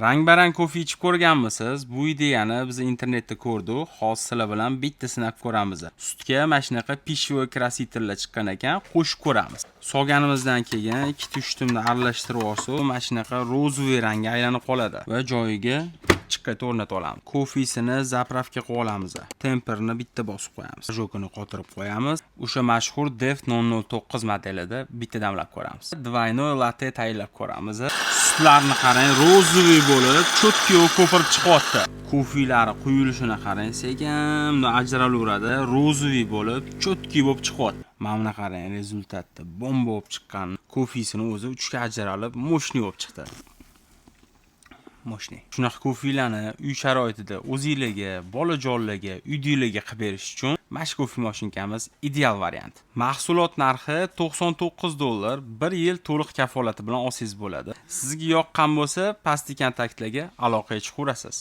Rang-barang kofe ichib ko'rganmisiz? Bu ideyani biz internetda ko'rdik. Hozir sizlar bilan bitta sinab ko'ramiz. Sutga mana shunaqa пищевой краситель lar chiqqan ekan, qo'shib ko'ramiz. Solganimizdan keyin ikkita uchtumni aralashtirib olsak, mana shunaqa розовый rangga aylanib qoladi va joyiga chiqqayta o'rnatib olamiz. Kofesini заправка qilib olamiz. Темпер ni bitta bosib qo'yamiz. Рожок ini qotirib qo'yamiz. O'sha mashhur Def 009 modelida bitta damlab ko'ramiz. Двойной latte tayyorlab ko'ramiz. Sutlarni qarang, розовый bo'lib, чётко ko'pirib chiqyapti. Kofelari quyilishini qarang, sekin bunday ajralaveradi. Розовый bo'lib, чётко bo'lib chiqyapti. Mana buni qarang, результат da bomba bo'lib chiqqan. Kofesini o'zi uchga ajralib, мощный bo'lib chiqdi. Мощный. Shunaqa kofelarni uy sharoitida o'zinglarga, bolajonlarga, uydagilarga qilib berish uchun mana shu kofe mashinkamiz ideal variant. Mahsulot narxi 99 dollar, 1 yil to'liq kafolati bilan olsangiz bo'ladi. Sizga yoqqan bo'lsa, pastki kontaktlarga aloqaga chiqaverasiz.